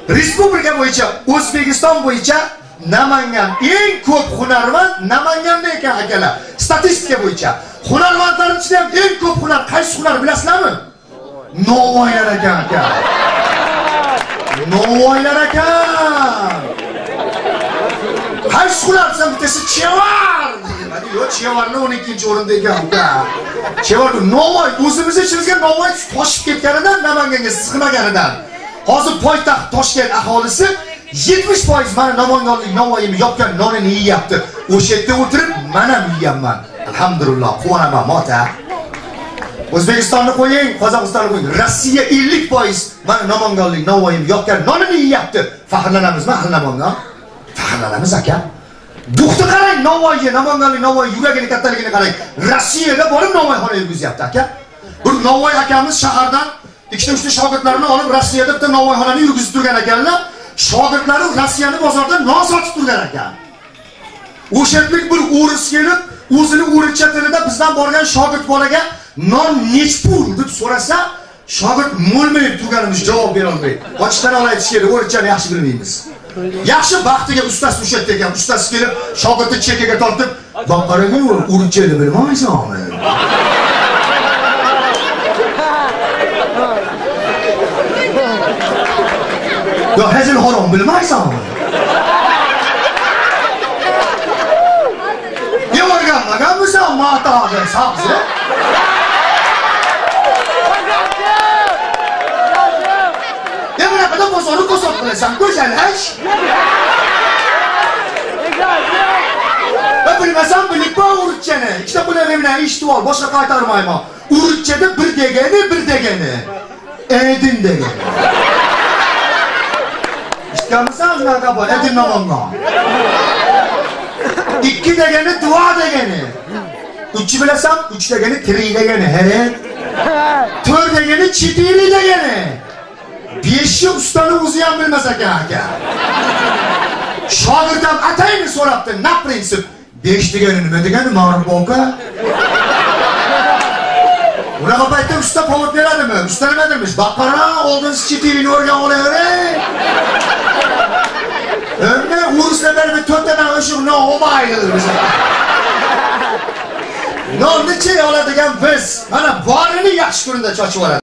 Respublika bo'yicha, O'zbekiston bo'yicha Namangan eng ko'p hunarmand Namanganda ekan akalar. Statistika bo'yicha hunarmandlar ichida ham eng ko'p hunar qaysi hunar bilasizlarmi? Novvoylar ekan aka. Novvoylar ekan. Qaysi hunar desam bittasi chevar deydi. Yo'q, chevarni 12-o'rinda ekan uka. Chevar novvoy, o'zimiz ichimizga novvoy toshib ketganidan, Namanganga sig'maganidan. Hozir poytaxt Toshkent aholisi 70% mana namanganlik novvoyimni yopgan nonini yeyapti. O'sha yerda o'tirib men ham yeyapman. Alhamdulillah, quvonaman mota. O'zbekistonni qo'ying, Qozog'istonni qo'ying. Rossiya 50% mana namanganlik novvoyim yopgan nonini yeyapti. Faxrlanamizmi ahli Namangan? Faxrlanamiz aka. Duxni qarang, novvoyga, namanganlik novvoy yuragini kattaligini qarang. Rossiyada borib novvoyxona yurgizyapti aka. Bir novvoy akamiz shahardan ikkita uchta shogirdlarini olib Rossiyada bitta novvoyxonani yurgizib turgan ekanlar. Shogirdlari Rossiyani bozorda non sotib turgan ekan. O'sha yerlik bir o'ris kelib, o'zini o'rischa tilida bizdan borgan shogird bolaga non nech pul deb so'rasa, shogird mo'lmayib turganimiz javob bera olmaydi. Qochdan olaytish kerak, o'rischani yaxshi bilmaymiz. Yaxshi baxtiga ustasi o'sha yerda ekan. Ustasi kelib, shogirdni chekaga tortib, "Bak qarang, o'rischani bilmaysanmi?" Yo hazil harom bilmaysanmi? Ne o'rganmaganmisan matoga sabzi? Ne bunaqada bozorni ko'sat qilasan, go'zalash? Va bilmasam bilibman o'rischani. Ikkita qulog'im bilan eshitib ol, boshqa qaytarmayman. O'rischada bir degani, bir degani. Edin degani. Eshitganmisan shunaqa bor, Edin Namangan. 2 degani dua degani. 3 bilasan, 3 degani tirik degani, he? 4 degani chitiri degani. 5 ustani o'zi ham bilmas ekan aka. Shogird ham atayni so'rabdi, na prinsip. 5 degani nima degani, Ma'ruf aka? Unaqa paytda usta povod beradimi? Usta nima dermish? Baqara, oldin chitirini o'rgan olavering. Ömrü o'rislar berib to'rttadan oshiq non olmaydi bizga. Nonni chay oladigan biz mana borini yaxshi ko'rinda chochib oladi.